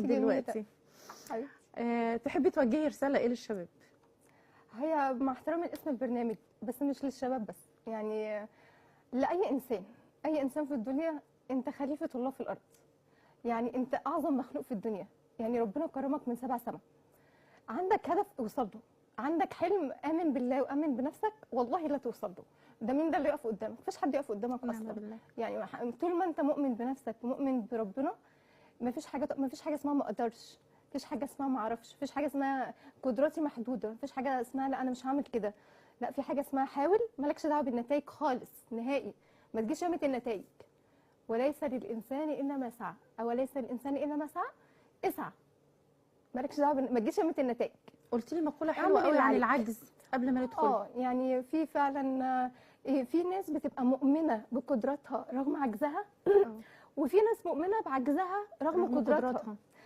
دلوقتي. تحبي توجهي رسالة ايه للشباب؟ هي مع احترامي لاسم البرنامج بس مش للشباب بس، يعني لاي انسان، اي انسان في الدنيا. انت خليفة الله في الارض، يعني انت اعظم مخلوق في الدنيا، يعني ربنا كرمك من 7 سما. عندك هدف اوصل له، عندك حلم امن بالله وامن بنفسك، والله لا توصل له. ده مين ده اللي يقف قدامك؟ مفيش حد يقف قدامك اصلا بالله. يعني طول ما انت مؤمن بنفسك ومؤمن بربنا مفيش حاجة، مفيش حاجة اسمها ما اقدرش، مفيش حاجة اسمها ما اعرفش، مفيش حاجة اسمها قدراتي محدودة، مفيش حاجة اسمها لا انا مش هعمل كده، لا في حاجة اسمها حاول، مالكش دعوه بالنتائج خالص نهائي، ما تجيش يومة النتائج. وليس للانسان الا ما سعى، او ليس للانسان الا ما سعى، اسعى، مالكش دعوه ما تجيش يومة النتائج. قلت لي مقولة حلوة قوي عن العجز قبل ما ندخل. يعني في فعلا في ناس بتبقى مؤمنة بقدراتها رغم عجزها، وفي ناس مؤمنة بعجزها رغم قدراتها.